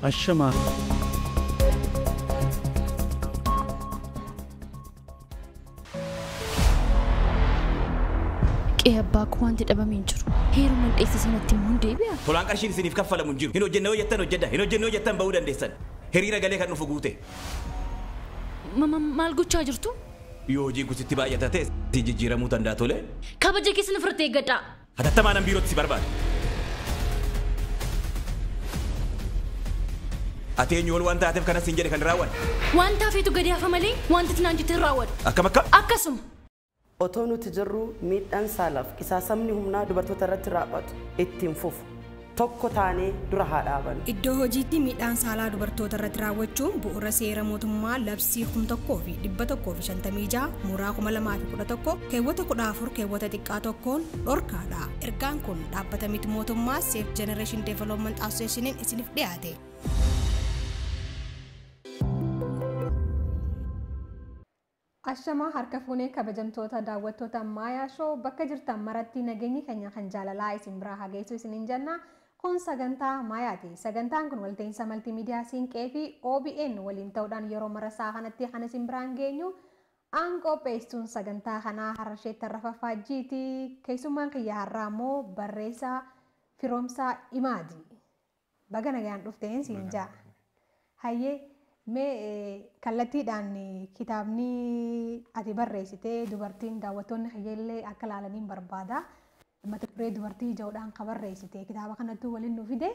Ashamaa. Qe'ee abbaa koo wanti dhabame hin jiru. Heeruma dheessa sanatti immoo hin deebi'a. Tolaan qarshiin isiniif kaffalamu hin jiru. Hin hojjenne yoo jettan hojjedha. Hin hojjenne yoo jettan bahuu dandeessan. Hiriira galee kan dhufu guute. Maal gochaa jirtu? Yoo hojiin kun sitti baay'ata ta'e si jijjiiramuu danda'a tole. Kabaja keessan ofirratti eeggadhaa. Hatattamaan an biirootti si barbaada. Ati eenyu ol waan taateef kanas hin jedhe kan raawwanne. Waan taafeetu gadi hafa malee wanti ati naan jette hin raawwadhu. Akkam akkam? Akkasuma. Otoo nuti jirru miidhaan saalaaf qisaasamni humnaa dubartoota irratti raawwatu ittiin fufu. Tokko taanee dura haa dhaabannu. Iddoo hojiitti miidhaan saalaa dubartoota irratti raawwachuun bu'uura seera mootummaa labsii 1156 muraa 2011 keewwata 14 keewwata xiqqaa tokkoon dhorkaadha. Ergaan kun dhaabbata miti mootummaa Safe Generation Development Associationiin isiniif dhiyaate. Ashamaa harka fuunee kabajamtoota daawwattoota Maayaa Show bakka jirtan maratti nageenyi keenya kan jaalalaa isin biraa haa geessu isiniin jenna. Kun sagantaa Maayaati. Sagantaan kun walta'iinsa maltiimiidiyaa Siinqee fi OBN waliin ta'uudhaan yeroo mara sa'a kanatti kan isin biraan geenyu. Aan qopheessuun sagantaa kanaa Harrasheetti Tarrafa Faajjiiti. Keessummaan kiyya har'aa immoo barreessaa Firoomsaa Imaadi. Baga nagaan dhufteen siin ja'a. Hayyee mee kallattiidhaan kitaabni ati barreessitee dubartiin daawwattoonni kiyya akka ilaalaniin barbaada. Mata duree dubartii ija'uudhaan kan barreessite kitaaba kanattuu waliin nu fide.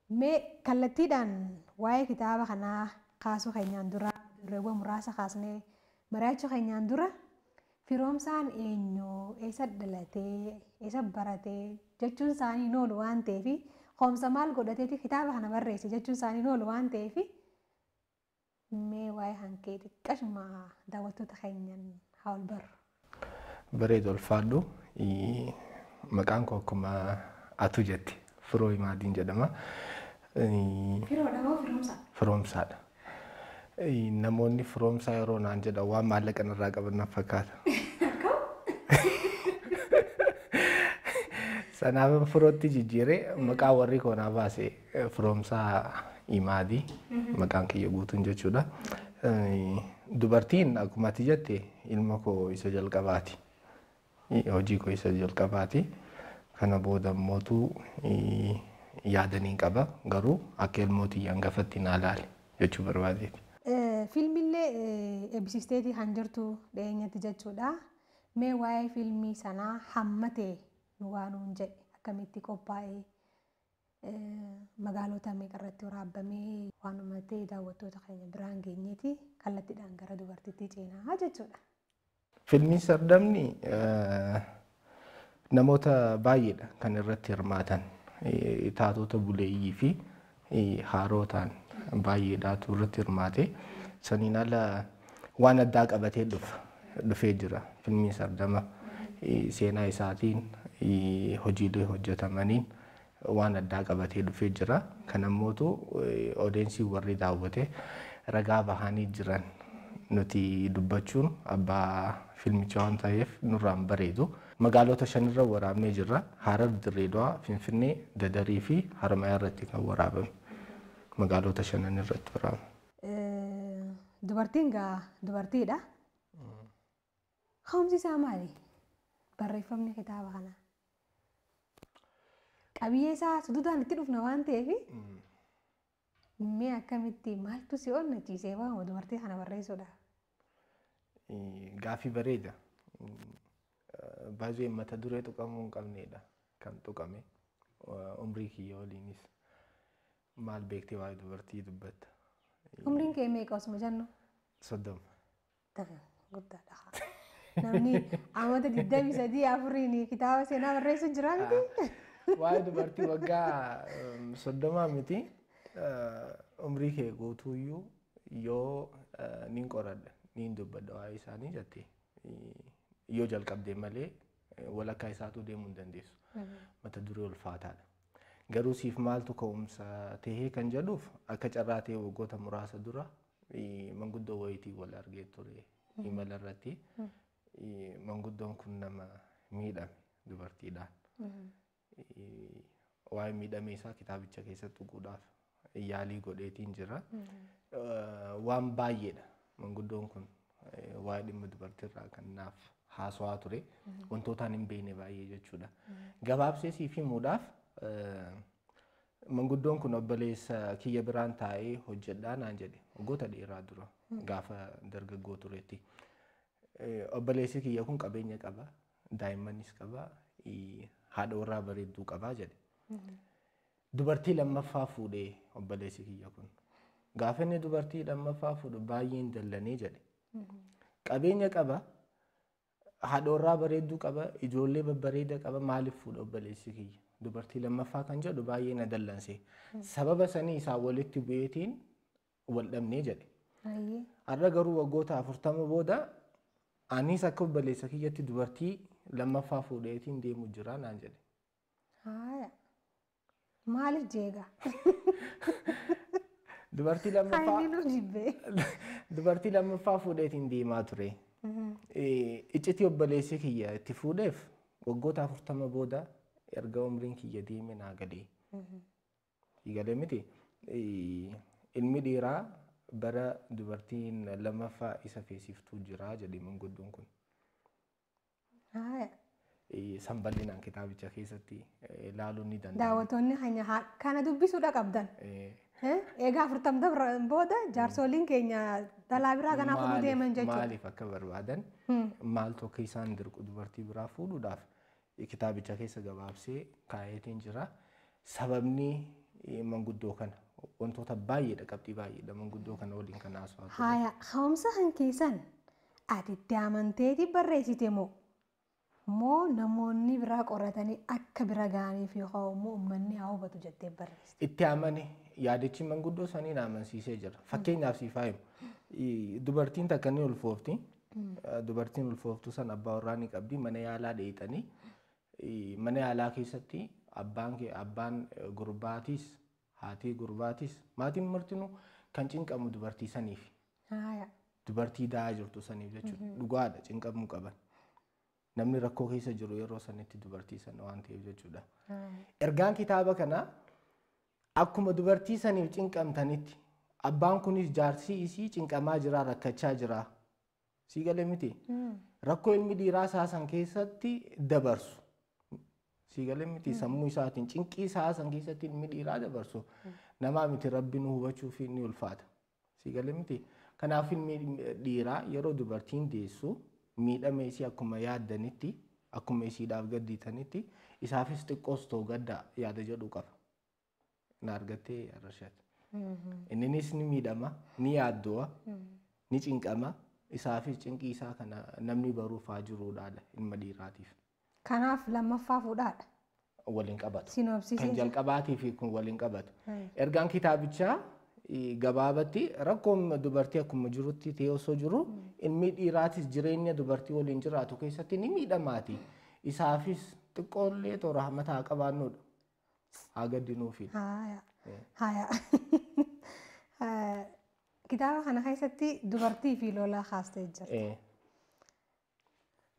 Mee kallattiidhaan waa'ee kitaaba kanaa kaasuu keenyaan dura dureewwan muraasa kaasnee mari'achuu keenyaan dura Firoomsaan eenyu eessa dhalatee eessa baratee jechuun isaanii hin oolu waan ta'eef hoomsa maal godhateeti kitaaba kana barreesse jechuun isaanii hin oolu waan ta'eef mee waa'ee hankee xiqqashuma daawwattoota keenyaan haa ol barru. Bareedu ulfaadhu. Maqaan koo akkuma atu jette Firoo Imaadiin jedhama. Firoodha moo Firoomsaa? Firoomsaadha. Namoonni Firoomsaa yeroo naan jedhan waan maallaqa narraa qaban na fakkaata. Sanaaf Firootti jijjiiree maqaa warri koo naa baase Firoomsaa Imaadii maqaan kiyya guutuun jechuudha. Dubartiin akkuma ati jette ilma koo isa jalqabaati. Hojii koo isa jalqabaati. Kana booda immootu yaadaniin qaba garuu akka ilmootii hangafatti naa laale jechuu barbaadeeti. Fiilmillee eebbisiisteetii kan jirtu dhiyeenyatti jechuudha. Mee waa'ee fiilmii sanaa hammatee nu waa nuun jedhe akkamitti qophaa'ee magaalota meeqa irratti waraabamee waan uummatee daawwattoota keenya biraan geenyeeti kallattiidhaan gara dubartiitti ceenaa jechuudha. Fiilmiin Sardamni namoota baay'eedha kan irratti hirmaatan taatota buleeyyii fi haarootaan baay'eedhaatu irratti hirmaate. Saniin ala waan addaa qabatee dhufee jira fiilmiin Sardama seenaa isaatiin hojiilee hojjetamaniin waan addaa qabatee dhufee jira. Kan ammootu odeensii warri daawwate ragaa bahanii jiran nuti dubbachuun abbaa fiilmichaa waan ta'eef nurraan bareedu. Magaalota shanirra waraabnee jirra. Harar, Dirreedawaa, Finfinnee, Dadarii fi Haramayaa irratti kan waraabame. Magaalota shanan irratti waraabame. Dubartiin gaa dubartiidha. Ka'umsi isaa maali? Barreeffamni kitaaba kanaa. Qabiyyee isaa suduudhaan itti dhufna waan ta'eef mee akkamitti maaltu si onnachiisee waama dubartii kana barreessuudhaaf? Gaaffii bareeda. Baay'ee mata duree tuqamuu hin qabnedha kan tuqame. Umrii kiyya waliinis maal beektee waa'ee dubartii dubbatta. Umriin kee meeqa osuma jennu? 30. Guddaadha. Namni amata 23 afuriin kitaaba seenaa barreessu jira miti? Waa'ee dubartii waggaa 30 miti. Umrii kee guutuuyyuu yoo niin qoradha niin dubbadha waa'ee isaanii jette yoo jalqabde malee walakkaa isaatuu deemuu hin dandeessu. Mata duree ulfaataadha. Garuu siif maaltu ka'umsa tahee kan jedhuuf akka carraa ta'e waggoota muraasa dura manguddoo wayitii wal argee ture imala irratti. Manguddoon kun nama miidhame dubartiidhaan. Waa'ee miidhamee isaa kitaabicha keessatti tuquudhaaf yaalii godheetiin jira. Waan baay'eedha manguddoon kun waa'ee dhimma dubartiirraa kan naaf haasawaa ture wantoota hin beekne baay'ee jechuudha. Gabaabsee siif himuudhaaf manguddoon kun obboleessa kiyya biraan taa'ee hojjedhaa naan jedhe waggoota dheeraa dura gaafa dargaggoo turetti. Obboleessi kiyya kun qabeenya qaba, daa'immanis qaba, haadha warraa bareedduu qaba jedhe. Dubartii lammaffaa fuudhee obboleessi kiyya kun. Gaafa inni dubartii lammaffaa fuudhu baay'een dallanee jedhe. Qabeenya qaba, haadha warraa bareedduu qaba, ijoollee babbareeda qaba, maaliif fuudha obboleessi kiyya? Dubartii lammaffaa kan jedhu baay'ee na dallanse. Sababa sanii isaan walitti bu'eetiin wal dhabnee jedhe. Har'a garuu waggoota 40 booda anis akka obboleessa kiyyatti dubartii lammaffaa fuudheetiin deemu jira naan jedhe. Haaya. Maaliif jeegaa? Dubartii lammaffaa Inni nu jibbee. Dubartii lammaffaa fuudheetiin deemaa ture. Iccitii obboleessi kiyya itti fuudheef waggoota 40 booda erga umriin kiyya deeme naa galee. Galee miti. Ilmi dhiiraa bara dubartiin lammaffaa isa feesiftuu jira jedhe manguddoon kun. Haaya. San bal'inaan kitaabicha keessatti ilaaluun ni danda'ama. Daawwattoonni keenya kana dubbisuudha qabdan. Egaa 40 booda jaarsoliin keenya dhalaa biraa kanaa fuudhuu deeman jechuudha. Maaliif akka barbaadan maaltu akka isaan dirqu dubartii biraa fuudhuudhaaf kitaabicha keessa gabaabsee kaa'eetiin jira. Sababni manguddoo kana wantoota baay'eedha qabxii baay'eedha manguddoo kana waliin kan haasawaa ture. Haaya, ka'umsa kan keessan ati itti amanteeti barreessite moo? Moo namoonni biraa qoratanii akka bira ga'aniif yookaan immoo uummanni haa hubatu jettee barreessite? Itti amane yaadichi manguddoo sanii na amansiisee jira. Fakkeenyaaf siif haa himu. Dubartiin takka ni ulfoofti. Dubartiin ulfooftu san abbaa warraa ni qabdi. Mana yaalaa dheeyxanii mana yaalaa keessatti abbaan gurbaatis haatii gurbaatis maatiin martinuu kan cinqamu dubartii saniif. Dubartii da'aa jirtu saniif jechuudha. Dhugaadha cinqamuu qaban. Namni rakkoo keessa jiru yeroo sanitti dubartii sana waan ta'eef jechuudha. Ergaan kitaaba kanaa akkuma dubartii saniif cinqamtanitti abbaan kunis jaarsi isii cinqamaa jira rakkachaa jira. Sii galee miti? Rakkoo ilmi dhiiraa isaa san keessatti dabarsu. Sii galee miti? Sammuu isaatiin cinqii isaa san keessatti ilmi dhiiraa dabarsu. Namaa miti rabbi nu hubachuuf ni ulfaata. Sii galee miti? Kanaaf ilmi dhiiraa yeroo dubartiin deessu miidhama isii akkuma yaaddanitti akkuma isiidhaaf gadditanitti isaafis xiqqoos ta'u gadda yaada jedhu qaba. Na argattee Rashaad. Inninis ni miidhama, ni yaaddo'a, ni cinqama. Isaafis cinqii isaa kana namni baruuf haa jiruudhaadha ilma dhiiraatiif. Kanaaf lammaffaa fuudhaadha. Waliin qabatu. Sinoopsisii. Kan jalqabaatii fi kun waliin qabatu. Ergaan kitaabichaa gabaabatti rakkoon dubartii akkuma jirutti ta'ee osoo jiru ilmi dhiiraatis jireenya dubartii waliin jiraatu keessatti ni miidhamaati. Isaafis xiqqoollee toora rahmata haa qabaannudha. Haa gaddinuufi. Haaya. Haaya. Kitaaba kana keessatti dubartii fi lola kaastee jirti.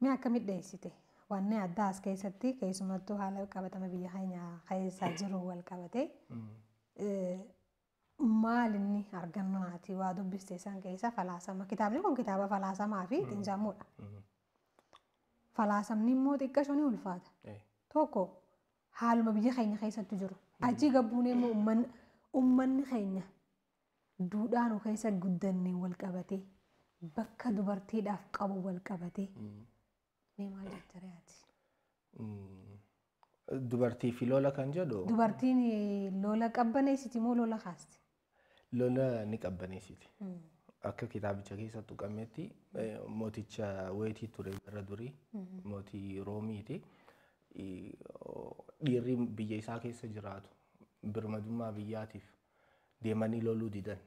Mee akkamitti dhiyeessite? Wanni addaa as keessatti keessumattuu haala qabatama biyya keenya keessa jiru wal qabate. Maal inni argannoo ati waa dubbiste san keessa falaasama. Kitaabni kun kitaaba falaasamaa fi xiinsammuudha. Falaasamni immoo xiqqasho ni ulfaata. Tokko haaluma biyya keenya keessatti jiru. Achii gabbuun immoo uummanni keenya duudhaa nu keessa guddannee wal qabatee bakka dubartiidhaaf qabu wal qabatee. Mee maal jettee ati? Dubartii fi lola kan jedhu. Dubartiin lola qabbaneessiti moo lola kaasti? Lola ni qabbaneessiti. Akka kitaabicha keessa tuqametti mooticha wayitii ture bara durii mootii Roomiiti. Dhiirri biyya isaa keessa jiraatu birmadummaa biyyaatiif deemanii loluu didan.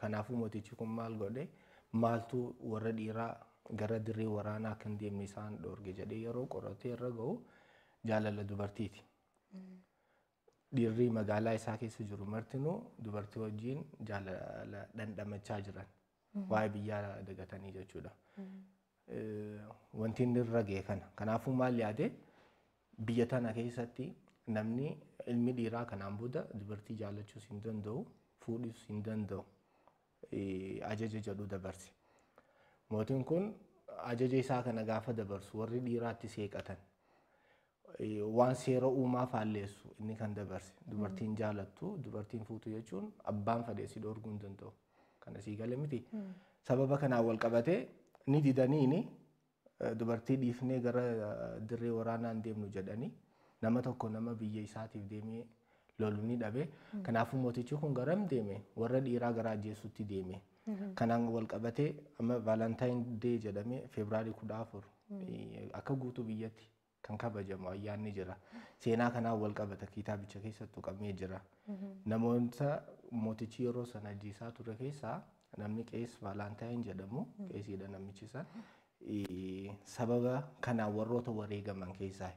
Kanaafuu mootichi kun maal godhe maaltu warra dhiiraa gara dirree waraanaa kan deemne isaan dhoorge jedhee yeroo qoratee irra ga'u jaalala dubartiiti. Dhiirri magaalaa isaa keessa jiru martinuu dubartii wajjin jaalala dhandhamachaa jiran waa'ee biyyaa dagatanii jechuudha. Wanti inni irra ga'e kana. Kanaafuu maal yaade biyya tana keessatti Namni ilmi dhiiraa kanaan booda dubartii jaallachuus hin danda'u, fuudhuus hin danda'u ajaja jedhu dabarse. Mootiin kun ajaja isaa kana gaafa dabarsu warri dhiiraatti seeqatan. Waan seera uumaa faalleessu inni kan dabarse. Dubartiin jaalattu, dubartiin fuutu jechuun abbaan fedhe si dhoorguu hin danda'u. Kana sii gale miti. Sababa kanaan wal qabatee ni didaniini dubartii dhiifnee gara dirree waraanaa hin deemnu jedhanii nama tokko nama biyya isaatiif deemee lolu ni dhabe. Kanaafuu mootichi kun garam deeme? Warra dhiiraa gara ajjeesuutti deeme. Kanaan wal qabatee amma Valentine Day jedhamee Febraarii 14 akka guutuu biyyatti kan kabajamu ayyaanni jira. Seenaa kanaan wal qabata kitaabicha keessatti tuqamee jira. Namoota mootichi yeroo sana ajjeesaa ture keessaa namni Qees Valentine jedhamu qeesiidha namichi san sababa kanaan warroota wareegaman keessaa.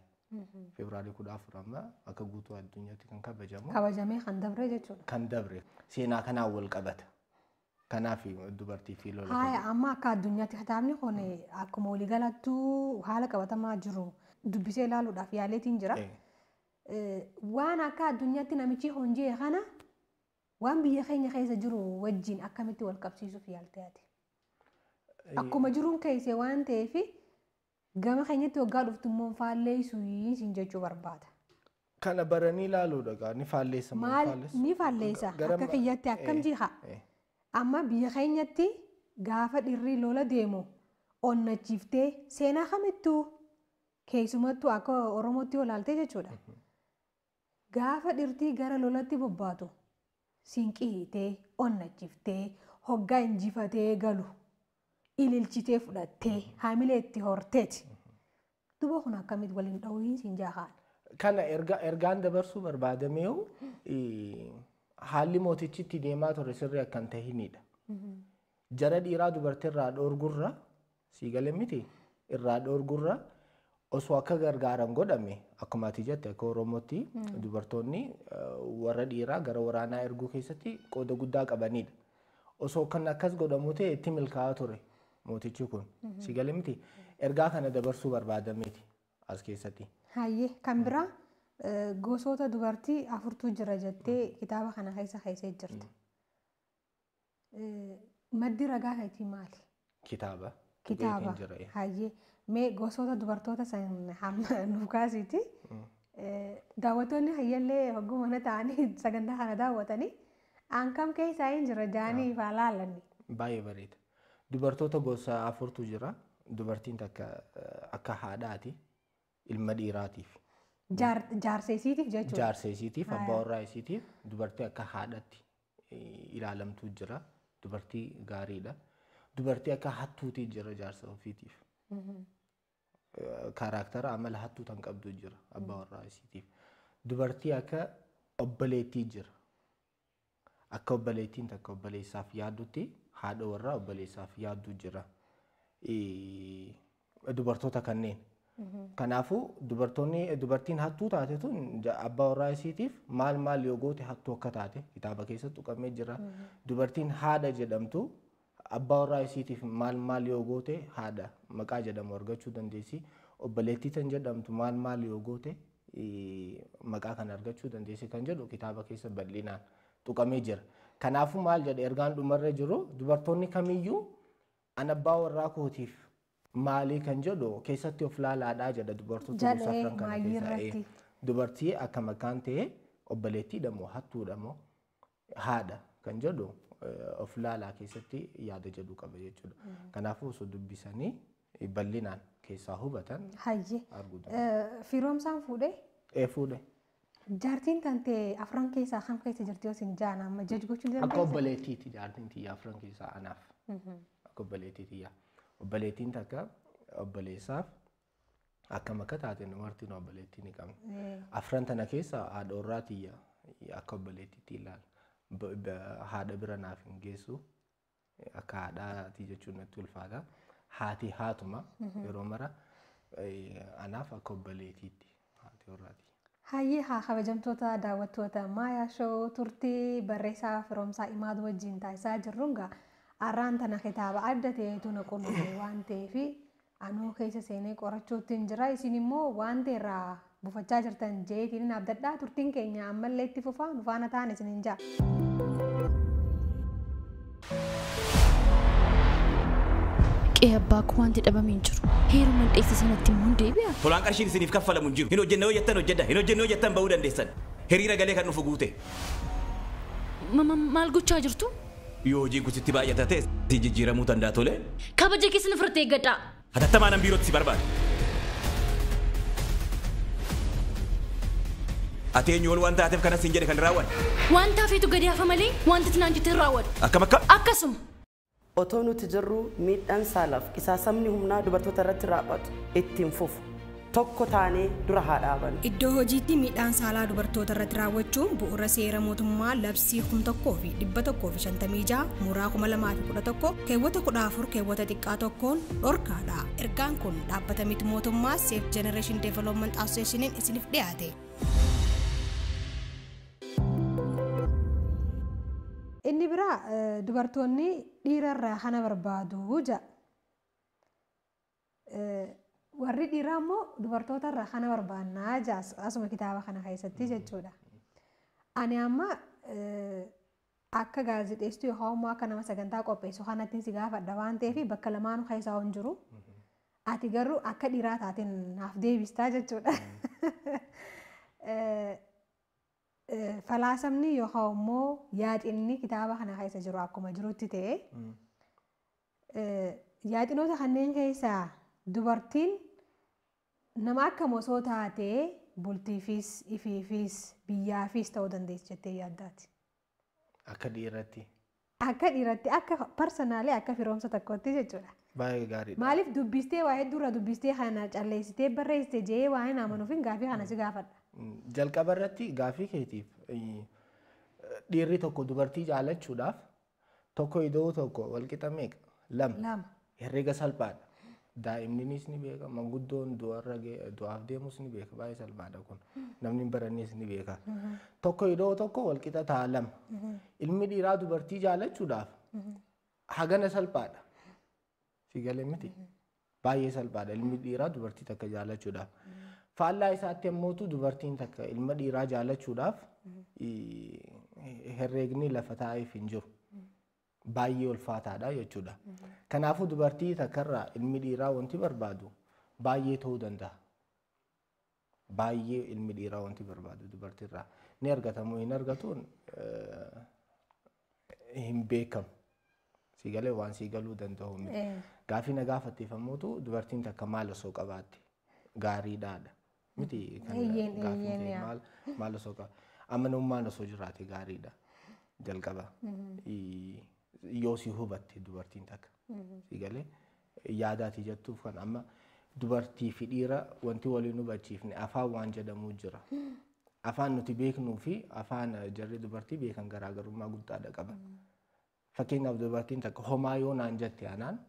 Febraarii 14 amma akka guutuu addunyaatti kan kabajamu. Kabajamee kan dabre jechuudha. Kan dabre seenaa kanaan wal qabata. Kanaaf dubartii fi lola. Haaya amma akka addunyaatti kitaabni kun akkuma waliigalattuu haala qabatamaa jiru dubbisee ilaaluudhaaf yaaleetiin jira. Waan akka addunyaatti namichi honjee kana waan biyya keenya keessa jiru wajjin akkamitti wal qabsiisuuf yaaltee ati? Akkuma jiruun keessee waan ta'eef gama keenyatti waggaa dhuftu immoo faalleessuu siin jechuu barbaada. Kana baranii ilaaluudha gaa ni faalleessa moo Maal ni faalleessa akka kiyyatti akkam jiha? Amma biyya keenyatti gaafa dhirri lola deemu onnachiiftee seenaa kamittuu keessumattuu akka Oromootti olaaltee jechuudha. Gaafa dhirtii gara lolatti bobbaatu siinqii hiitee onnachiiftee hoggaa injifatee galu ililchitee fudhattee haamilee itti horteeti. Duba kun akkamitti waliin dhawuun siin jaahaan. Kana ergaan dabarsuu barbaadameewu haalli mootichi itti deemaa ture sirrii akka hin tahinidha. Jara dhiiraa dubartii irraa dhoorgurra sii gale miti irraa dhoorgurra osoo akka gargaaran godhame akkuma ati jette akka Oromootti dubartoonni warra dhiiraa gara waraanaa erguu keessatti qooda guddaa qabanidha. Osoo kan akkas godhamu ta'e itti milkaa'aa ture mootichi kun sii gale miti ergaa kana dabarsuu barbaadameeti as keessatti. Hayyee kan biraa gosoota dubartii afurtu jira jettee kitaaba kana keessa keessee jirta. Maddi ragaa keetii maali? Kitaaba. Kitaaba. Hayyee mee gosoota dubartoota san hamma nuuf kaasiiti. Daawwattoonni hayyallee hogguu mana ta'anii sagantaa kana daawwatanii aan kam keessaa hin jira jaanii ifaa laalanni. Baay'ee bareeda. Dubartoota gosa afurtu jira. Dubartiin takka akka haadhaati ilma dhiiraatiif. Jaarsa isiitiif jechuudha. Jaarsa isiitiif abbaa warraa isiitiif dubartii akka haadhaatti ilaalamtu jira. Dubartii gaariidha. Dubartii akka hattuutii jira jaarsa ofiitiif. Kaaraktara amala hattuu tan qabdu jira abbaa warraa isiitiif. Dubartii akka obboleettii jira. Akka obboleettiin takka obboleessaaf yaaddutti haadha warraa obboleessaaf yaaddu jira. Dubartoota kanneen. Kanaafuu dubartiin hattuu taate tun abbaa warraa isiitiif maal maal yoo goote hattuu akka taate kitaaba keessatti tuqamee jira. Dubartiin haadha jedhamtu abbaa warraa isiitiif maal maal yoo goote haadha maqaa jedhamu argachuu dandeessi. Obboleettii tan jedhamtu maal maal yoo goote maqaa kana argachuu dandeessi kan jedhu kitaaba keessa bal'inaan tuqamee jira. Kanaafuu maal jedha ergaan dhumarra jiru dubartoonni kamiyyuu an abbaa warraa kootiif maalii kan jedhu keessatti of laalaadhaa jedha dubartoota gosa afran kana keessaa. Dubartii akka maqaan ta'e obboleettiidha moo hattuudha moo haadha kan jedhu of laalaa keessatti yaada jedhu qaba jechuudha. Kanaafuu osoo dubbisanii bal'inaan keessaa hubatan arguu danda'u. Firoomsaan fuudhee? Ee fuudhee. Jaartiin tantee afran keessaa kam keessa jirti yoo isin jaan amma jaj gochuu dandeessa? Akka obboleettiiti jaartiin tiyya afran keessaa anaaf. Akka obboleettii tiyya. Obboleettiin takka obboleessaaf akkam akka taate martiin obboleettii ni qabna. Afran tana keessa haadha warraa tiyya akka obboleettiitti ilaala. Haadha bira naaf hin geessu. Akka haadhaati jechuun natti ulfaata. Haati haatuma yeroo mara anaaf akka obboleettiitti haati warraati. Hayyee haa kabajamtoota daawwattoota Maayaa Showuu turtii barreessaa Firoomsaa Imaad wajjin taasisaa jirruun gaa arraan tana kitaaba adda ta'etu na qunname waan ta'eef anuu keessa seenee qorachuutti hin jira. Isin immoo waan ta'e irraa buufachaa jirtan jeetiin abdadhaa turtiin keenya ammallee itti fufaa nu faana ta'an isiniin ja'a. Qe'ee abbaa koo wanti dhabame hin jiru. Heeruma dheesse sanatti immoo hin deebi'a. Tolaan qarshiin isiniif kaffalamu hin jiru. Hin hojjenne yoo jettan hojjedha. Hin hojjenne yoo jettan ba'uu dandeessan. Hiriira galee kan dhufu guute. Maal gochaa jirtu? Yoo hojiin kun sitti baay'ata ta'e si jijjiiramuu danda'a tole. Kabaja keessan ofirratti eeggadhaa. Hatattamaan an biirootti si barbaada. Ati eenyu ol waan taateef kanas siin jedhe kan raawwadhu. Wanta hafeetu gadi hafa malee wanti ati naan jette hin raawwadhu. Akkam akkam? Akkasuma. Otoo nuti jirru miidhaan saalaaf qisaasamni humnaa dubartoota irratti raawwatu ittiin fufu. Tokko taanee dura haa dhaabannu. Iddoo hojiitti miidhaan saalaa dubartoota irratti raawwachuun bu'uura seera mootummaa labsii 1156 mooraa 2011 keewwata 14 keewwata xiqqaa tokkoon dhorkaadha. Ergaan kun dhaabbata miti mootummaa Safe Generation Development Associationiin isiniif dhiyaate. Inni biraa dubartoonni dhiirarraa kana barbaadu jedha. Warri dhiiraa immoo dubartootarraa kana barbaannaa jedha asuma kitaaba kana keessatti jechuudha. Ani amma akka gaazexeessituu yookaan immoo akka nama sagantaa qopheessu kanatti si gaafadha waan ta'eef bakka lamaanuu keessaa hin jiru. Ati garuu akka dhiiraa taateen naaf deebistaa jechuudha. Falaasamni yookaan immoo yaaxinni kitaaba kana keessa jiru akkuma jirutti ta'e yaaxinoota kanneen keessaa dubartiin nama akkam osoo taatee bultiifis, ifiifis, biyyaafis ta'uu dandeessi jettee yaaddaati. Akka dhiiratti. Akka dhiiratti akka parsanaalee akka firoomsa tokkotti jechuudha. Baay'ee gaariidha. Maaliif dubbistee waa hedduurra dubbistee kana calleessitee barreessite jee waa hin amanuuf gaafii kana si gaafadha. Jalqaba irratti gaafii keetiif dhiirri tokko dubartii jaalachuudhaaf tokko iddoo tokko walqixa meeqa? Lama. Herrega salphaadha. Daa'imninis ni beeka, manguddoon du'aaf deemus ni beeka. Baay'ee salphaadha kun. Namni hin barannes ni beeka. Tokko iddoo tokko walqixa ta'a lama. Ilmi dhiiraa dubartii jaalachuudhaaf hagana salphaadha. Si galee miti? Baay'ee salphaadha ilmi dhiiraa dubartii takka jaalachuudhaaf. Faallaa isaatti ammootu dubartiin takka ilma dhiiraa jaalachuudhaaf herreegni lafa taa'eef hin jiru. Baay'ee ulfaataadha jechuudha. Kanaafuu dubartii takkarraa ilmi dhiiraa wanti barbaadu baay'ee ta'uu danda'a. Baay'ee ilmi dhiiraa wanti barbaadu dubartiirraa. Ni argatamu hin argatuun hin beekamu. Si galee waan si galuu danda'u miti. Gaafii na gaafatteef ammootu dubartiin takka maal osoo qabaatte gaariidhaadha. Miti kan gaafii maal osoo qaba. Amanamummaan osoo jiraate gaariidha. Jalqaba. Yoo si hubatte dubartiin takka. Si galee yaadaati jettuuf kan amma dubartii fi dhiira wanti waliin hubachiifne afaan waan jedhamu jira. Afaan nuti beeknuu fi afaan jarri dubartii beekan garaagarummaa guddaadha qaba. Fakkeenyaaf dubartiin takka homaa yoo naan jette anaan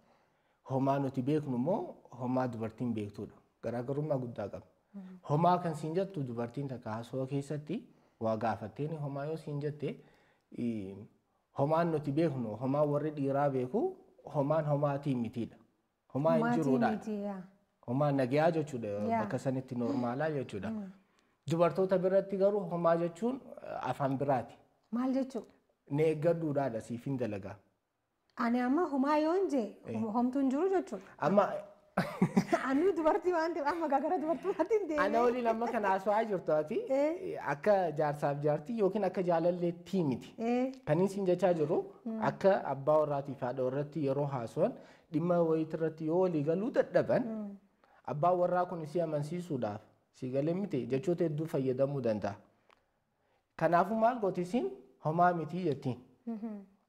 homaa nuti beeknu immoo homaa dubartiin beektudha. Garaagarummaa guddaa qaba. Homaa kan siin jettu dubartiin takka haasawaa keessatti waa gaafatteen homaa yoo siin jette homaan nuti beeknu homaa warri dhiiraa beeku homaan homaatii mitiidha. Homaa hin jiruudha. Homaa nagayaa jechuudha bakka sanitti noormaalaa jechuudha. Dubartoota biratti garuu homaa jechuun afaan biraati. Maal jechuudha? Ne eeggadhuudhaadha siif hin dalagaa. Ani amma homaa yoo hin jee homtuu hin jiru jechuudha. Amma Ani dubartii waan ta'eef amma gara dubartummaatti hin deemne. Ana waliin amma kana haasawaa jirtu ati akka jaarsaaf jaartii yookiin akka jaalalleettii miti. Kan isin jechaa jiru akka abbaa warraatii fi haadha warraatti yeroo haasawan dhimma wayii irratti yoo walii galuu dadhaban abbaan warraa kun si amansiisuudhaaf si galee miti jechoota hedduu fayyadamuu danda'a. Kanaafuu maal gooti isin homaa miti jettiin.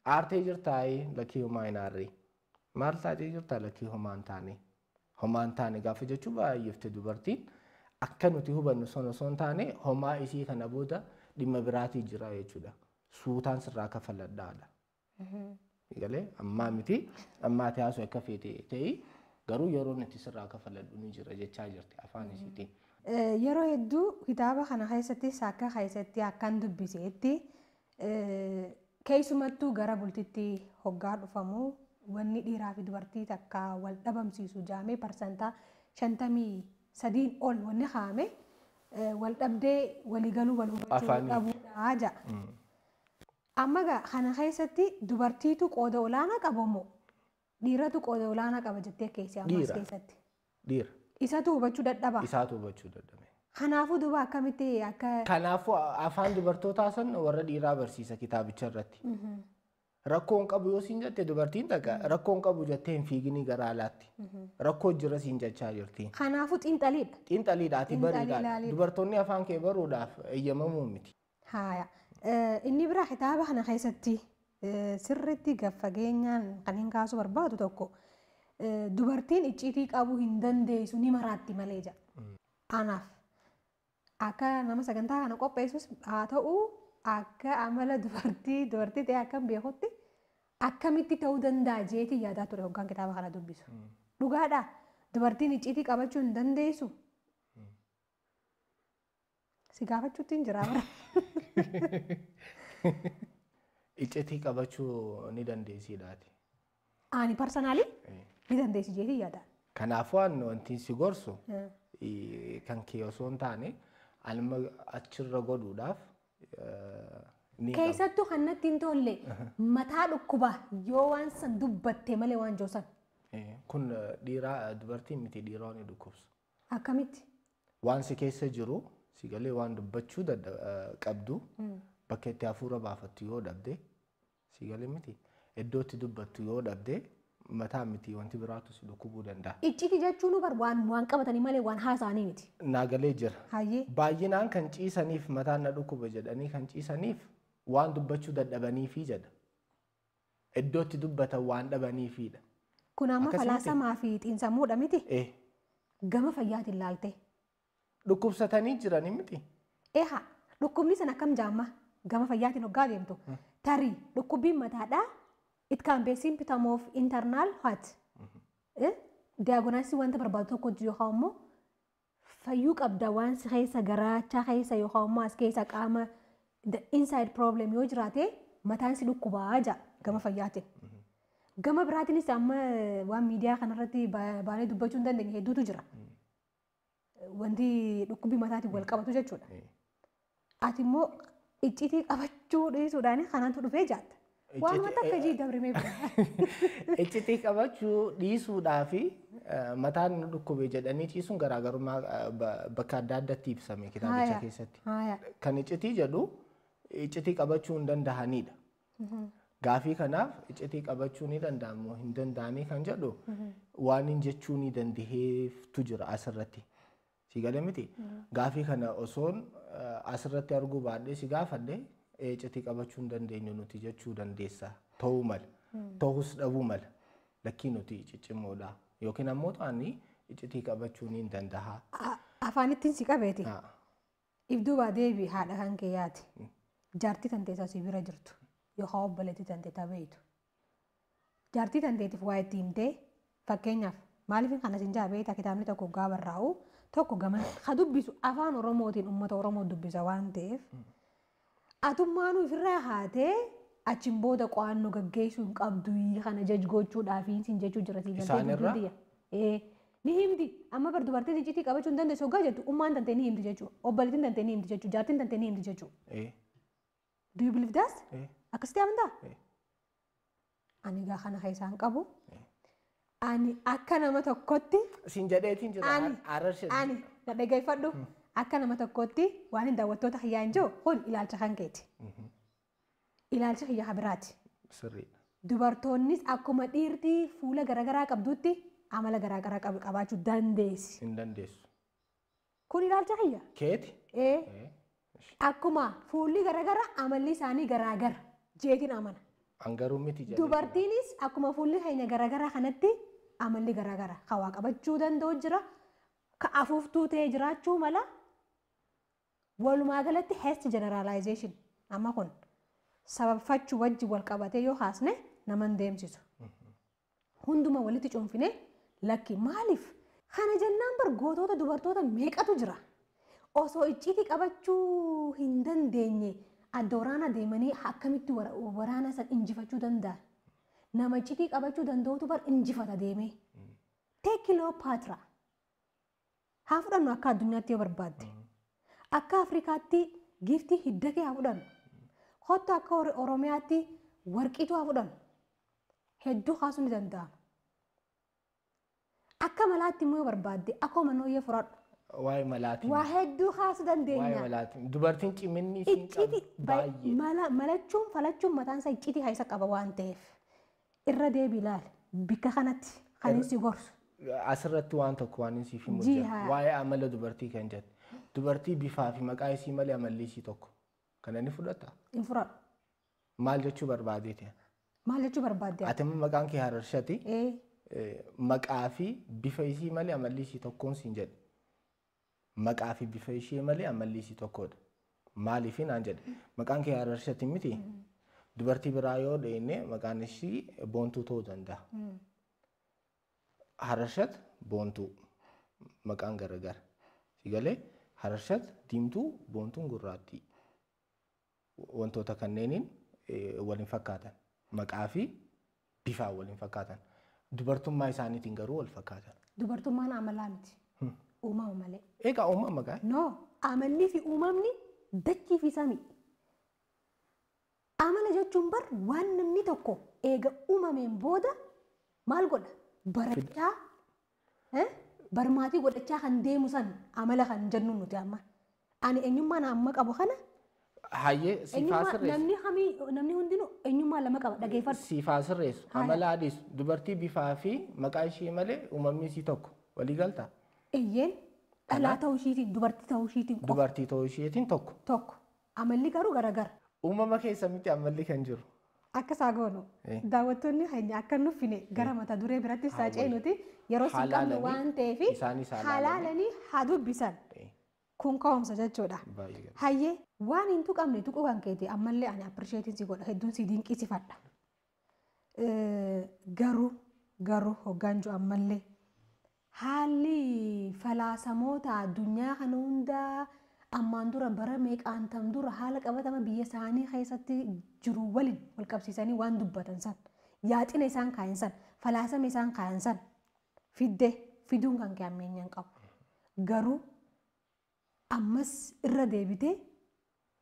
Aartee jirtaayee lakkii homaa hin aarree. Maal taatee jirtaa lakkii homaa hin taane. Homaa hin taane gaafa jechuun baay'eefte dubartiin akka nuti hubannu sana osoo hin taane homaa isii kana booda dhimma biraatii jira jechuudha. Suutaan sirraa kafaladhaadha. Galee ammaa miti ammaa haasoo akka feete ta'e garuu yeroo nuti sirraa kafaladhu ni jira jechaa jirti afaan isiitiin. Yeroo hedduu kitaaba kana keessattis akka keessatti akkan dubbiseetti keessumattuu gara bultitti hoggaa dhufamu wanni dhiiraa fi dubartii takka wal dhabamsiisu jaamee 53% ol wanni kaa'ame Wal dhabdee waliigaluu wal hubachuu dhabuudha jedha. Amma egaa kana keessatti dubartiitu qooda olaanaa qaba moo dhiiratu qooda olaanaa qaba jettee keessi ammas keessatti? Dhiira. Isatu hubachuu dadhaba. Isaatu hubachuu dadhabe. Kanaafuu duuba akkamitti akka. Kanaafuu afaan dubartootaa san warra dhiiraa barsiisa kitaabicha irratti. Rakkoon qabu yoo siin jette dubartiin takka rakkoon qabu jettee hin fiiginii gara alaatti. Rakkoo jira siin jechaa jirti. Kanaafuu xiinxaliidha. Xiinxaliidha ati bariidha. Dubartoonni afaan kee baruudhaaf eeyyamamuu miti. Haaya. Inni biraa kitaaba kana keessatti sirriitti gaffageenyaan kan hin kaasuu barbaadu tokko dubartiin icciitii qabuu hin dandeessu ni maraatti malee jedha. Anaaf akka nama sagantaa kana qopheessus haa ta'u akka amala dubartii ta'e akkam beekutti akkamitti ta'uu danda'a jeetii yaadaa ture hoggaan kitaaba kana dubbisu. Dhugaadhaa dubartiin icciitii qabachuu hin dandeessu. Si gaafachuutti hin jiraa bara. Icciitii qabachuu ni dandeessiidhaati. Ani parsanaalii ni dandeessi jeetii yaadaan. Kanaafuu ani wanti si gorsu kan kee osoo hin taane anuma achirra godhuudhaaf Keessattuu kan natti hin tolle mataa dhukkuba yoo waan san dubbatte malee waan joosan. Kun dhiiraa dubartiin miti dhiiraa ni dhukkubsa. Akkamitti? Waan si keessa jiru si galee waan dubbachuu qabdu bakka itti hafuura baafattu yoo dhabde si galee miti iddoo itti dubbattu yoo dhabde mataa miti wanti biraatu si dhukkubuu danda'a. Icciitii jechuun bar waan qabatanii malee waan haasa'anii miti. Naagalee jira. Baay'inaan kan ciisaniif mataan na dhukkuba jedhanii kan ciisaniif waan dubbachuu dadhabaniifi jedha. Iddoo itti dubbatan waan dhabaniifidha. Kun amma falaasamaa fi xiinsammuudha miti? Gama fayyaatiin laalte. Dhukkubsatanii jiranii miti? Eeha dhukkubni sana akkam jaamma gama fayyaatiin hoggaa deemtu. Tarii dhukkubbiin mataadhaa. It can be symptom of internal heart. Diagnosis wanta barbaadu tokko yookaan immoo fayyuu qabda waan si keessa garaachaa keessa yookaan immoo as keessa qaama the inside problem yoo jiraate mataan si dhukkubaa jira gama fayyaatiin. Gama biraatiinis amma waan miidiyaa kanarratti baanee dubbachuu hin dandeenye hedduutu jira. Wanti dhukkubbii mataatiin wal qabatu jechuudha. Ati immoo icciitii qabachuu dhiisuudhaan kanaantu dhufee jaatta. Waan takka jii dabrimee bira. Icciitii qabachuu dhiisuudhaa fi mataan nu dhukkube jedhanii ciisuun garaagarummaa bakka adda addaatti ibsame kitaabicha keessatti. Kan icciitii jedhu icciitii qabachuu hin danda'anidha. Gaafii kanaaf icciitii qabachuu ni danda'amu hin danda'anii kan jedhu waan hin jechuu ni dandaheeftu jira asirratti. Si galee miti? Gaafii kana osoon asirratti arguu baadhee si gaafadhe icciitii qabachuu hin dandeenyu nuti jechuu dandeessa. Ta'uu mala. Ta'us dhabuu mala. Lakkii nuti ciccimoodha. Yookiin ammoo ta'anii icciitii qabachuu ni danda'a. Afaan ittiin si qabeeti. Ibduubaa deebii haadha kan kee yaati. Jaartii tan teessaa si bira jirtu. Yookaan obboleettii tan teessaa beektu. Jaartii tan teetiif waa itti himtee fakkeenyaaf maaliif kana siin jaa beektaa kitaabni tokko gaafa barraa'u tokko gama ka dubbisu afaan Oromootiin uummata Oromoo dubbisa waan ta'eef. Atummaanuu ofirraa haatee achiin booda qo'annoo gaggeessuu hin qabdu kana jajgochuudhaaf siin jechuu jira siin galtee. Ni himti amma bar dubartiin icciitii qabachuu hin dandeessu hoggaa jettu ummaan tantee ni himti jechuudha obboleettiin tantee ni himti jechuudha jaartiin tantee ni himti jechuudha. Do you believe that? Akkasitti amantaa? Ani egaa kana keessaan qabu. Ani akka nama tokkotti. Siin jedheetiin jira. Ani na dhaggeeffadhu. Akka nama tokkotti waan hin daawwattoota kiyyaa hin jiru kun ilaalcha kan keeti. Ilaalcha kiyya biraati. Sirriidha. Dubartoonnis akkuma dhiirtii fuula garaagaraa qabdutti amala garaagaraa qabaachuu dandeessi. Hin dandeessu. Kun ilaalcha kiyya. Keeti? Akkuma fuulli garaagaraa amalli isaanii garaagara jeetiin amana. Angaruu miti jedhee. Dubartiinis akkuma fuulli keenya garaagaraa kanatti amalli garaagaraa hawaa qabachuu danda'u jira. Ka afuuftuu ta'ee jiraachuu mala. Walumaa galatti hasty generalization amma kun sababfachuu wajji wal qabatee yoo haasne nama hin deemsisu. Hunduma walitti cuunfine lakki maaliif kana jennaan bar gootota dubartoota meeqatu jira. Osoo icciitii qabachuu hin dandeenye adda waraana deemanii akkamitti waraana san injifachuu danda'an. Nama icciitii qabachuu danda'utu bar injifata deemee. Take Cleopatra. Haa fudhannu akka addunyaatti yoo barbaadde. Akka Afrikaatti giiftii hidda kee haa fudhannu. Kottu akka Oromiyaatti warqiitu haa fudhannu. Hedduu kaasuun ni danda'ama. Akka malaatti immoo yoo barbaadde akkuma manooyyee fudhadhu. Waa'ee malaatiin. Waa hedduu kaasuu Waa'ee dandeenya. malaatiin. Dubartiin ciminni isiin qabdu Icciitii baay'ee. Malachuun falachuun mataan isaa icciitii keessa qaba waan ta'eef irra deebi ilaali. Bikka kanatti kan inni si gorsu. Asirratti waan tokko waan inni siif himu jira. Jihaa. Waa'ee amala dubartii kan jette. Dubartii bifaa fi maqaa isii malee amalli isii tokko. Kana ni fudhata. Hin fudhadhu. Maal jechuu barbaadeeti? Maal jechuu barbaadde? Ati amma maqaan kee Hararshati. Ee. Maqaa fi bifa isii malee amalli isii tokkoon siin jedhe. Maqaa fi bifa ishee malee amalli isii tokkodha. Maaliif naan jedhe? Maqaan kee Hararshati miti. Dubartii biraa yoo dheenne maqaan ishii Boontuu ta'uu danda'a. Hararshat Boontuu maqaan garagara. Si galee Hararshat diimtuu, Boontuun gurraattii. Wantoota kanneeniin waliin fakkaatan. Maqaa fi bifaan waliin fakkaatan. Dubartummaa isaaniitiin garuu wal fakkaatan. Dubartummaan amalaa miti. Uumama malee. Egaa uumama gaa. No, amallii fi uumamni dachii fi samii. Amala jechuun bar waan namni tokko eega uumameen booda maal godha? Barachaa, barmaatii godhachaa kan deemu san amala kan jennu nuti amma. Ani eenyummaan amma qabu kana Hayyee siifaa eenyummaa sirreessu. Namni hamii namni hundinuu eenyummaa lama qaba, dhageeffadhu. Siifaa sirreessu. Haaya. Amala adiisu. Dubartii bifaa fi maqaa ishee malee uumamni isii tokko. Walii galtaa? Eeyyeen, dhalaa ta'uu ishiitiin, dubartii ta'uu ishiitiin qofa. Dubartii ta'uu isheetiin tokko. Tokko. Amalli garuu garagara. Uumama keessa miti amalli kan jiru. Akka isaa goonu daawwattoonni keenya akka nuffine gara mata duree biratti isaa ceenuti yeroo si qabnu Halaalanii, waan ta'eef isaanis halaalanii. Halaalanii haa dubbisan. Kun ka'umsa jechuudha. Baay'ee gaarii. Hayyee, waan hin tuqamne tuquu kan keeti ammallee ani appreciate si godha, hedduun si dinqisiifadha. Garuu hoggaan jiru ammallee haalli falaasamoota addunyaa kana hundaa ammaan dura bara meeqaan tam dura haala qabatama biyya isaanii keessatti jiru waliin wal qabsiisanii waan dubbatan san, yaaxina isaan kaayan san, falaasama isaan kaayan san fidde fiduun kan kee ammeenyaan qabu. Garuu ammas irra deebitee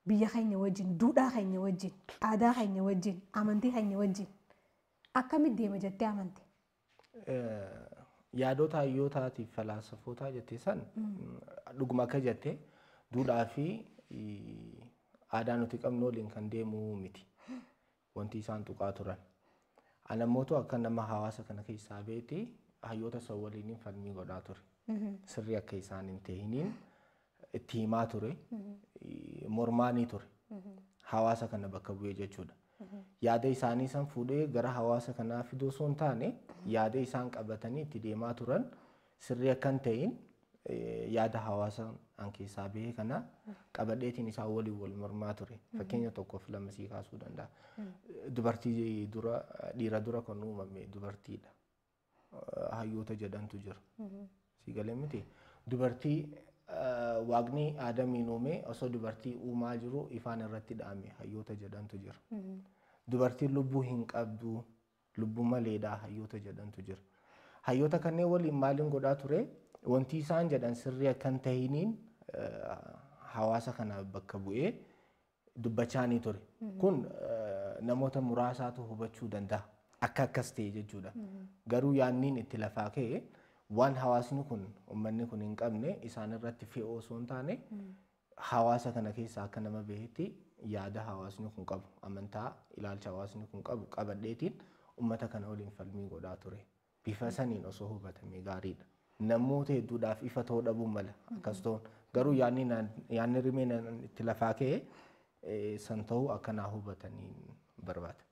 biyya keenya wajjin, duudhaa keenya wajjin, aadaa keenya wajjin, amantii keenya wajjin akkamitti deema jettee amante? Yaadota hayyootaatiif falaasafootaa jettee san dhuguma akka jette duudhaa fi aadaa nuti qabnu waliin kan deemu miti. Wanti isaan tuqaa turan. Ana immoo akka nama hawaasa kana keessaa beeti hayyoota san waliin falmii godhaa ture. Sirrii akka isaan hin ta'iniin itti himaa ture. Mormaanii ture. Hawaasa kana bakka bu'ee jechuudha. Yaada isaanii san fuudhee gara hawaasa kanaa fiduu osoo hin taane yaada isaan qabatanii itti deemaa turan sirrii akka hin ta'in yaada hawaasa an keessaa bahee kana qabadheetiin isaan waliin wal mormaa ture. Fakkeenya tokkoof lama sii kaasuu danda'a. Dubartii dura, dhiira dura kan uumame dubartiidha. Hayyoota jedhantu jira. Si galee miti. Dubartii waaqni Aadamiin uume osoo dubartii uumaa jiru ifaan irratti dhaame hayyoota jedhantu jira. Dubartiin lubbuu hin qabdu, lubbuu maleedha hayyoota jedhantu jira. Hayyoota kanneen waliin maaliin godhaa ture? Wanti isaan jedhan sirrii akka hin ta'iniin hawaasa kana bakka bu'ee dubbachaa ni ture. Kun namoota muraasaatu hubachuu danda'a. Akka akkas ta'e jechuudha. Garuu yaanniin itti lafaa ka'e waan hawaasni kun, uummanni kun hin qabne isaan irratti fe'uu osoo hin taane hawaasa kana keessaa akka nama baheetti yaada hawaasni kun qabu, amantaa ilaalcha hawaasni kun qabu qabadheetiin uummata kana waliin falmii godhaa ture. Bifa saniin osoo hubatamee gaariidha. Namoota hedduudhaaf ifa ta'uu dhabuu mala akkas ta'uun, garuu yaadni rimeen itti lafaa ka'e san ta'uu akka naa hubataniin barbaada.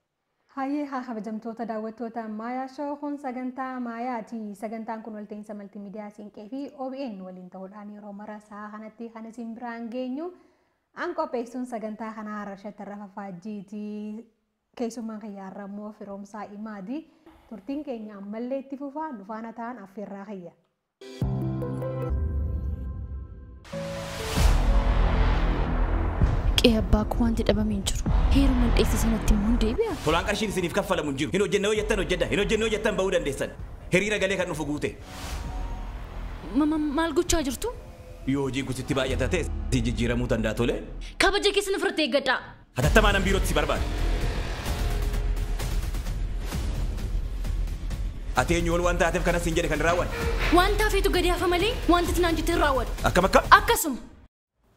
Hayyee, haa kabajamtoota daawwattoota Maayaa Show, kun sagantaa Maayaati. Sagantaan kun walta'iinsa maltiimiidiyaa Siinqee fi OBN waliin ta'uudhaan yeroo mara sa'a kanatti kan isin biraan geenyu. An qopheessuun sagantaa kanaa Hararshatti Rafa Faajjiiti. Keessummaan kiyyaarra immoo Firoomsaa Imaadi. Turtiin keenya ammallee itti fufaa, nu faana ta'an affeerraa kiyya. Qe'ee abbaa koo wanti dhabame hin jiru. Heeruman dheesse sanatti immoo hin deebi'a. Tolaan qarshiin isiniif kaffalamu hin jiru. Hin hojjenne yoo jettan hojjedha. Hin hojjenne yoo jettan bahuu dandeessan. Hiriira galee kan dhufu guute. Maal gochaa jirtu? Yoo hojiin kun sitti baay'ata ta'e si jijjiiramuu danda'a tole. Kabaja keessan ofirratti eeggadhaa. Hatattamaan an biirootti si barbaada. Ati eenyu ol waan taateef kanas hin jedhe kan raawwanne. Waan taafeetu gadi hafa malee wanti ati naan jette hin raawwadhu. Akkam akkam? Akkasuma.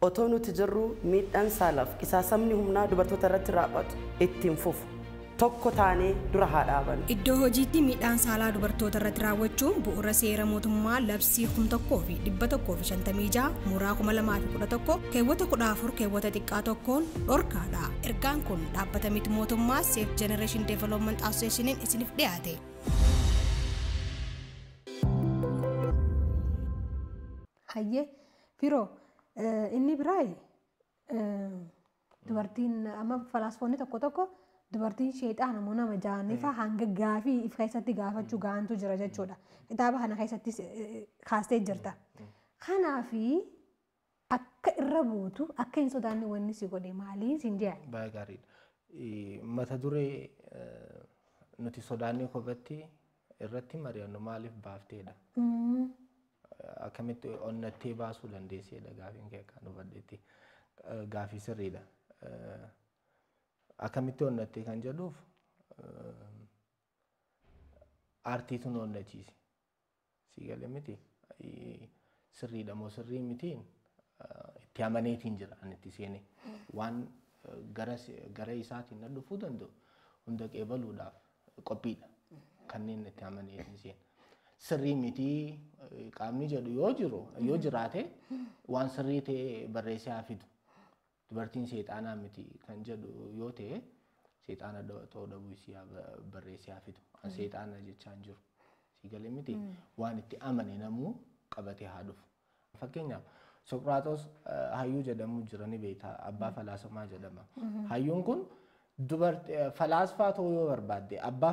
Otoo nuti jirru miidhaan saalaaf qisaasamni humnaa dubartoota irratti raawwatu ittiin fufu. Tokko taanee dura haa dhaabannu. Iddoo hojiitti miidhaan saalaa dubartoota irratti raawwachuun bu'uura seera mootummaa labsii 1156 mooraa 2011 keewwata 14 keewwata xiqqaa tokkoon dhorkaadha. Ergaan kun dhaabbata miti mootummaa Safe Generation Development Associationiin isiniif dhiyaate. Hayyee firoo inni biraa dubartiin amma falaasfoonni tokko tokko dubartiin sheexaana moo nama jaanifa hanga gaafii if keessatti gaafachuu gahantu jira jechuudha. Kitaaba kana keessattis kaastee jirta. Kanaafi akka irra buutu akka hin sodaanne wanni si godhe maaliin siin jedhan? Baay'ee gaariidha. Mata duree nuti sodaannee kophatti irratti mari'annu maaliif baafteedha? Akkamitti onnattee baasuu dandeesseedha gaafiin kee akka nu hubadhetti. Gaafii sirriidha. Akkamitti onnattee kan jedhuuf aartiitu nu onnachiise. Sii galee miti sirriidha moo sirrii mitiin itti amaneetiin jira ani itti seene waan gara isaatiin na dhufuu danda'u hunda qeebaluudhaaf qophiidha kanneen itti amaneetiin seene. Sirrii mitii qaamni jedhu yoo jiru yoo jiraate waan sirrii ta'e barreessee haa fidu. Dubartiin seexaanaa miti kan jedhu yoo ta'e seexaana ta'uu dhabuu isii barreessee haa fidu. An seexaana jechaa hin jiru. Sii galee miti waan itti amane namuu qabatee haa dhufu. Fakkeenyaaf Soqiraaxoos hayyuu jedhamu jira ni beekta abbaa falaasamaa jedhama. Hayyuun kun falaasfaa ta'uu yoo barbaadde abbaa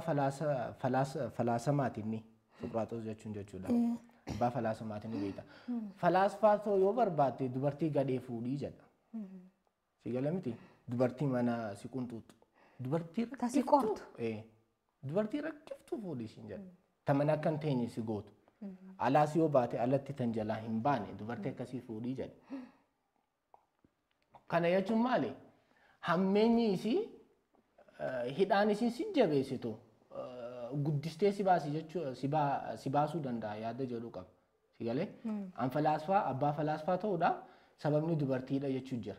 falaasamaati inni Soqiraaxoos jechuun jechuudha. Abbaa falaasamaati ni beekta. Falaasfaa ta'uu yoo barbaadde dubartii gadhee fuudhii jedha. Si galee miti dubartii mana si qunxuuxu. Dubartii rakkiftu. Dubartii rakkiftu fuudhii siin jedha. Ta mana akka hin teenye si gootu. Alaas yoo baate alatti tan jalaa hin baane dubartii akkasii fuudhii jedha. Kana jechuun maali? Hammeenyi isii hidhaan isii si jabeessitu guddistee si baasi jechuu si baasuu danda'a yaada jedhu qaba. Si galee? An falaasfaa abbaa falaasfaa ta'uudhaaf sababni dubartiidha jechuun jira.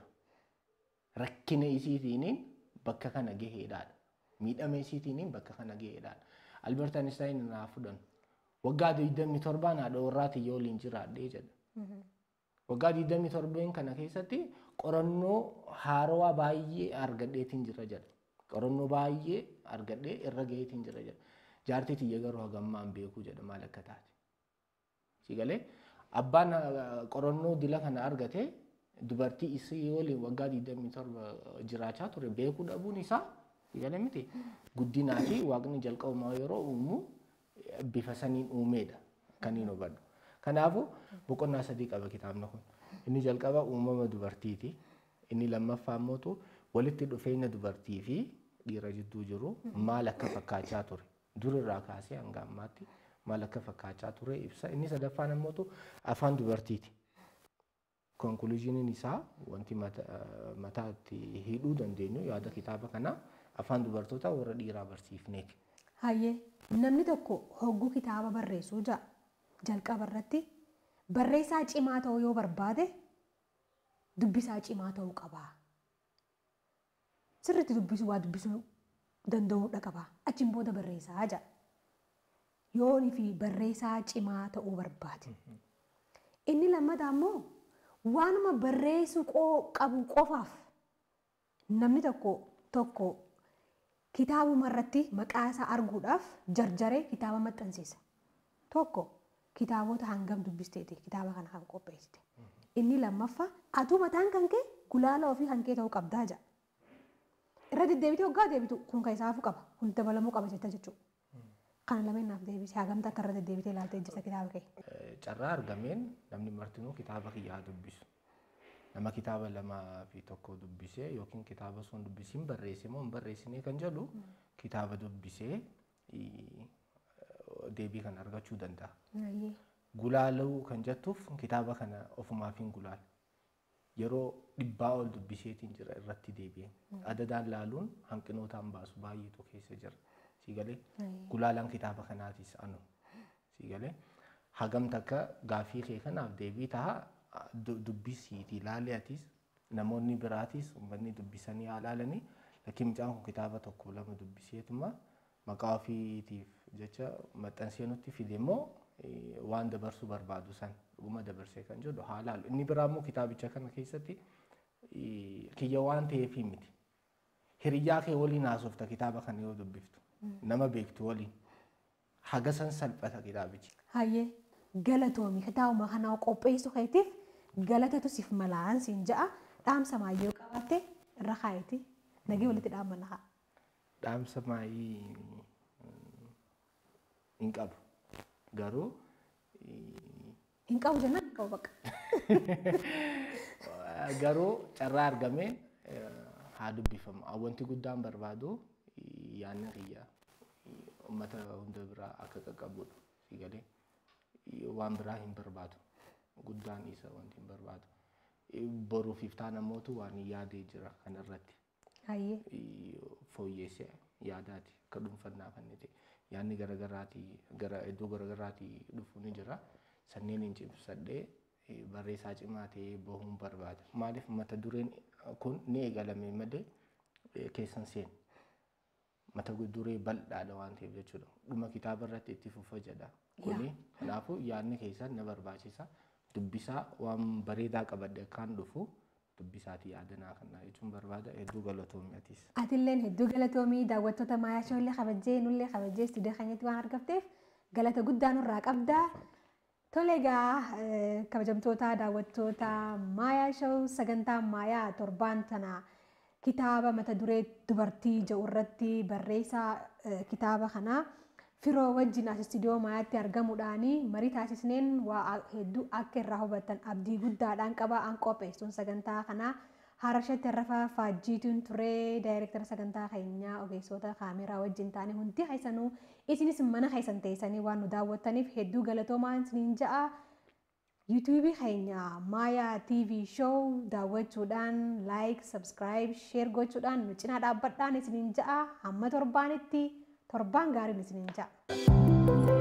Rakkina isiitiin bakka kana gaheedhaadha. Miidhama isiitiin bakka kana gaheedhaadha. Albert Einstein naa fudhan. Waggaa 27 haadha warraa tiyya waliin jiraadhee jedha. Waggaa 27 kana keessatti qorannoo haarawaa baay'ee argadheetiin jira jedha. Qorannoo baay'ee argadhee irra gaheetiin jira jedha. Jaartii tiyya garuu hagammaa hin beeku jedha maal akka taate. Si galee abbaan qorannoo dila kana argate dubartii isii waliin waggaa 27 jiraachaa ture beekuu dhabuun isaa si galee miti guddinaa fi waaqni jalqabumaa yeroo uumu bifa saniin uumeedha kan hin hubadhu. Kanaafuu boqonnaa sadii qaba kitaabni kun. Inni jalqaba uumama dubartiiti. Inni lammaffaa immoo walitti dhufeenya dubartii fi dhiira jidduu jiru maal akka fakkaachaa ture. Durirraa kaasee hanga ammaatti maal akka fakkaachaa ture ibsa. Inni sadaffaan immoo afaan dubartiiti. Konkuluuziiniin isaa wanti mataatti hidhuu dandeenyu yaada kitaaba kanaa afaan dubartoota warra dhiiraa barsiifneeti. Hayyee namni tokko hogguu kitaaba barreessuu jalqaba irratti barreessaa cimaa ta'uu yoo barbaade dubbisaa cimaa ta'uu qaba. Sirriitti dubbisuu waa dubbisuu danda'uudha qaba. Achiin booda barreessaa jedha. Yoonii fi barreessaa cimaa ta'uu barbaade. Inni lammataa immoo waanuma barreessuu qabu qofaaf namni tokko kitaabuma irratti maqaa isaa arguudhaaf jarjaree kitaaba maxxansiisa. Tokko kitaabota hangam dubbisteeti kitaaba kana kan qopheessite. Inni lammaffaa atuu mataan kan kee gulaala ofii kan kee ta'uu qabdaa jedha. Irra deddeebitee hoggaa deebitu kun kan isaafuu qaba kun dabalamuu qaba jetta jechuudha. Kana lameen naaf deebisee hagamta akka irra deddeebitee ilaaltee jirta kitaaba kee. Carraa argameen namni martinuu kitaaba kiyyaa dubbisu. Nama kitaaba 2 fi 1 dubbisee yookiin kitaaba sun dubbisiin barreesse moo hin barreessinee kan jedhu kitaaba dubbisee deebii kan argachuu danda'a. Gulaaluu kan jettuuf kitaaba kana ofumaaf hin gulaale. Yeroo 100 ol dubbiseetiin jira irratti deebi'e. Adadaan laaluun hanqinootaan baasu baay'eetu keessa jira. Siigalee gulaalaan kitaaba kanaatis anu. Siigalee hagam takka gaaffii kee kanaaf deebii ta'a dubbisiitii laalee atis namoonni biraatis uummanni dubbisanii haa laalanii lakkii mucaan kun kitaaba 1 2 dubbiseetuma maqaa ofiitiif jecha maxxansee nutti fide immoo waan dabarsuu barbaadu san dhuguma dabarsee kan jedhu haa laalu. Inni biraa immoo kitaabicha kana keessatti kiyya waan ta'eef miti. Hiriyyaa kee waliin haasofta kitaaba kana yoo dubbiftu. Nama beektu waliin. Haga san salphata kitaabichi. Hayyee galatoomi kitaabuma kana qopheessuu keetiif galatatu siif malaan siin ja'a dhaamsa maayyoo qabaatte irra kaayeti nagee walitti dhaammanna haa. Dhaamsa maayii hin qabu. Garuu hin qabu jennaan hin qabu bakka. Garuu carraa argameen haa dubbifamu. Wanti guddaan barbaadu yaadni kiyya uummata hunda biraa akka qaqqabudha. Siigalee waan biraa hin barbaadu. Guddaan isa wanti hin barbaadu. Boruuf iftaan ammootu waan yaadee jira kanarratti. Fooyyessee yaadaati akka dhuunfannaa kan ta'e. Yaadni garaagaraatii gara iddoo garaagaraatii dhufu ni jira. Sanneen hin cimsadhee barreessaa cimaa ta'ee bahuun barbaada. Maaliif mata dureen kun ni eegalame malee keessan seenu. Mata duree bal'aadha waan ta'eef jechuudha. Dhuma kitaaba irratti itti fufa jedha. Kuni kanaafuu yaadni keessan na barbaachisa. Dubbisaa waan bareedaa qabadhe akkaan dhufu dubbisaatii yaadanaa kana jechuun barbaada. Hedduu galatoomi atis. Atilleen hedduu galatoomii daawwattoota Maayaa Shoollee kabajjee nullee kabajjee istuudiyoo keenyatti waan argamteef galata guddaa nurraa qabda. Tole egaa kabajamtoota daawwattoota Maayaa Shoo sagantaa Maayaa torbaan tana kitaaba mata duree dubartii jedhu irratti barreessaa kitaaba kanaa Firoo wajjin as istuudiyoo Maayaatti argamuudhaan marii taasisneen waa hedduu akka irraa hubattan abdii guddaadhaan qaba an qopheessuun sagantaa kanaa Harashatti Rafa Faajjiituun ture daayireektara sagantaa keenyaa ogeessota kaameraa wajjin taane hundi keessanuu isinis mana keessan teessanii waan nu daawwattaniif hedduu galatoomaa isiniin ja'a. yuutuubii keenya Maayaa TV Show daawwachuudhaan laayik, sabskiraayib, sheer gochuudhaan nu cinaa dhaabbadhaan isiniin ja'a. Hamma torbaanitti torbaan gaariin isiniin ja'a.